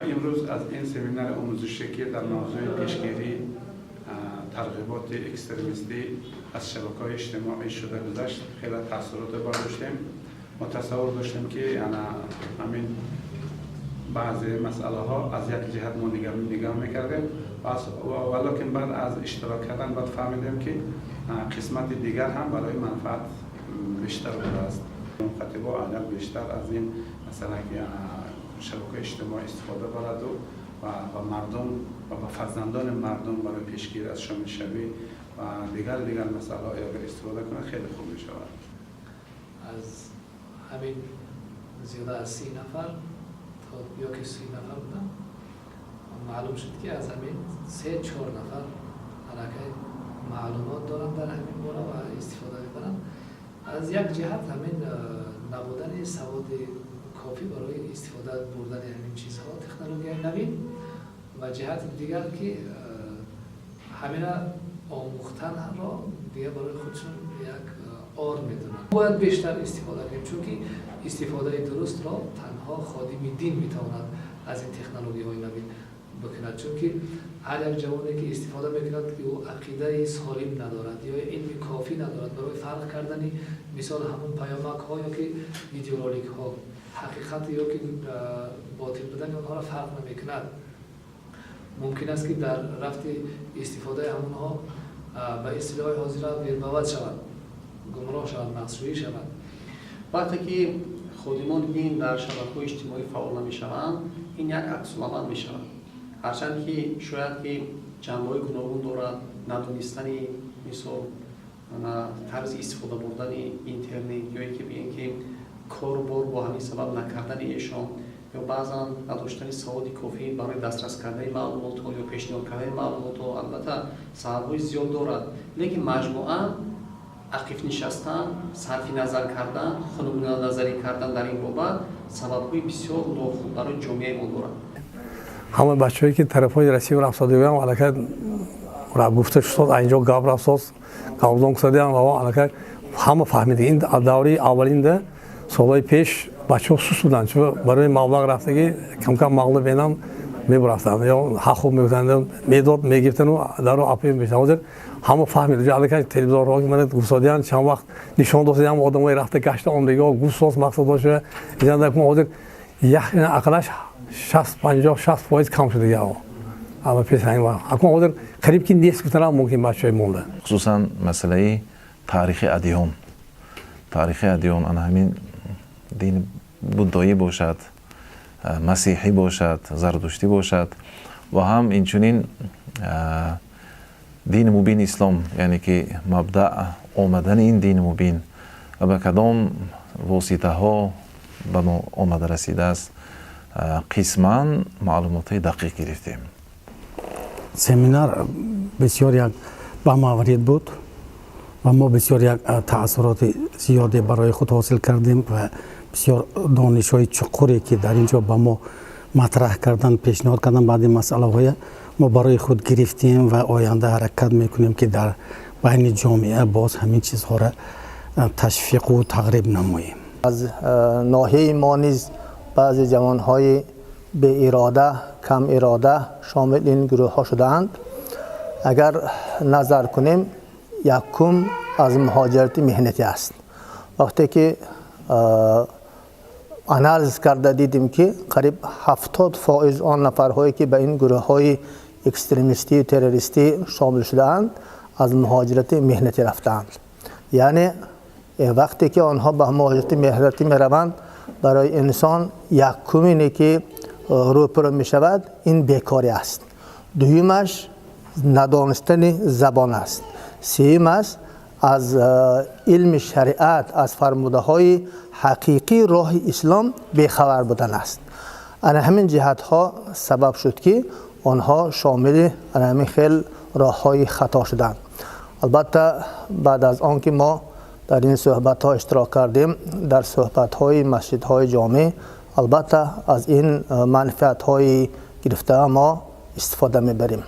Имрӯз аз ин семинари омӯзишӣ, ки дар мавзӯи пешгирии тарғиботи экстремистӣ аз шабакаҳои иҷтимоӣ шуда гузашт, хеле таассуроте бардоштем. Мо тасаввур доштем, ки ана ҳамин баъзе масъалаҳо аз як ҷиҳат мо нигоҳ мекардем, валокин баъд аз иштирок кардан баъд фаҳмидем, ки қисмати дигар ҳам барои манфаат бештар будааст. Хатибо агар бештар аз ин масъала шабакаи иҷтимоӣ истифода бараду ва ба мардум ва ба фарзандони мардум барои пешгирӣ аз шомилшавӣ ва дигар масъалаҳо агар истифода кунад, хеле хуб мешавад. Аз ҳамин зиёда аз 30 нафар то ё ки 30 нафар будам, маълум шуд, ки аз ҳамин се чор нафар аллакай маълумот доранд дар ҳамин бора ва истифода мебаранд. Аз як ҷиҳат ҳамин набудани саводи кофӣ барои истифода бурдани ҳамин чизҳо, технологияи навин, ва ҷиҳати дигар, ки ҳамина омӯхтанро дигар барои худшон як ор медонанд. Бояд бештар истифода кунем, чунки истифодаи дурустро танҳо ходими дин метавонад аз ин технологияҳои навин бикунад, чунки ҳар як ҷавоне, ки истифода мекунад, ки ӯ ақидаи солим надорад ё илми кофӣ надорад барои фарқ кардани, мисол, ҳамун паёмакҳо ё ки видеороликҳо, ҳақиқат ё ки ботил будани онҳоро фарқ намекунад, мумкин аст, ки дар рафти истифодаи ҳамонҳо ба истилоҳи ҳозира вербовать шавад, гумроҳ шавад, мағшӯӣ шавад. Вақте ки ходимони дин дар шабакаҳои иҷтимоӣ фаъол намешаванд, ин як аксуламал мешавад. Ҳарчанд ки шояд ки ҷанбаҳои гуногун дорад, надонистани, мисол, тарзи истифода бурдани интернет ё ин ки бигем, ки кору бор бо ҳамин сабаб накардани эшон ё баъзан надоштани саводи кофӣ барои дастрас кардани маълумотҳо ё пешниҳод кардани маълумотҳо, албатта, сабабҳои зиёд дорад, лекин маҷмӯан ақифнишастан, сарфи назар кардан, хунукназарӣ кардан дар ин бобат сабабҳои бисёр нохуб барои ҷомеаи мо дорад. Ҳама бачаҳое, ки тарафҳои Россия рафтодагиам, аллакай гуфта шуд, инҷо гап рафтост, гавзон кусадиам ва аллакай ҳама фаҳмида. Ин давраи аввалинда, солҳои пеш, бачаҳо суст буданд, чун барои маблағ рафтагӣ камкам мағлуб бенам мебурафтанд ё ҳақ хуб мегуфтанд, медод, мегирифтану даро апи мешад. Ҳозир ҳама фаҳмид, аллакай телевизорҳо мана гуфтодиан, чанд вақт нишон додиам, одамои рафта гашта омдагиҳо гуфтсоз мақсад дошта. Ҳозир ақаллаш 60, 50, 60% кам шудагӣ ама пеш. Акун ҳозир қариб ки нест гуфтанам мумкин бачаҳои монда. Хусусан масъалаи таърихи адён, таърихи адён, ана ҳамин дини буддоӣ бошад, масеҳӣ бошад, зардуштӣ бошад ва ҳам инчунин дини мубини ислом, яъне ки мабдаъ омадани ин дини мубин ва ба кадом воситаҳо ба мо омада расидааст, қисман маълумотҳои дақиқ гирифтем. Семинар бисёр як бамаврид буд ва мо бисёр як таассуроти зиёде барои худ ҳосил кардем ва бисёр донишҳои чуқуре, ки дар ин ҷо ба мо матраҳ кардан, пешниҳод кардан, баъди масъалаҳоя мо барои худ гирифтем ва оянда ҳаракат мекунем, ки дар байни ҷомеа боз ҳамин чизҳоро ташвиқу тарғиб намоем. Аз ноҳияи мо низ баъзе ҷавонҳои беирода, камирода шомил ин гурӯҳҳо шудаанд. Агар назар кунем, якум аз муҳоҷирати меҳнатӣ аст. Вақте ки анализ карда дидем, ки қариб 70% он нафарҳое, ки ба ин гурӯҳҳои экстремистию террористӣ шомил шудаанд, аз муҳоҷирати меҳнатӣ рафтаанд. Яъне вақте ки онҳо ба муҳоҷирати меҳнатӣ мераванд, барои инсон якумине, ки рӯпӯрӯ мешавад, ин бекорӣ аст, дуюмаш надонистани забон аст, сеюм аст аз илми шариат, аз фармудаҳои ҳақиқии роҳи ислом бехабар будан аст. Ана ҳамин ҷиҳатҳо сабаб шуд, ки онҳо шомили ана ҳамин хел роҳҳои хато шуданд. Албатта, баъд аз он ки мо дар ин суҳбатҳо иштирок кардем, дар суҳбатҳои масҷидҳои ҷомеъ, албатта, аз ин манфиатҳои гирифтаа мо истифода мебарем.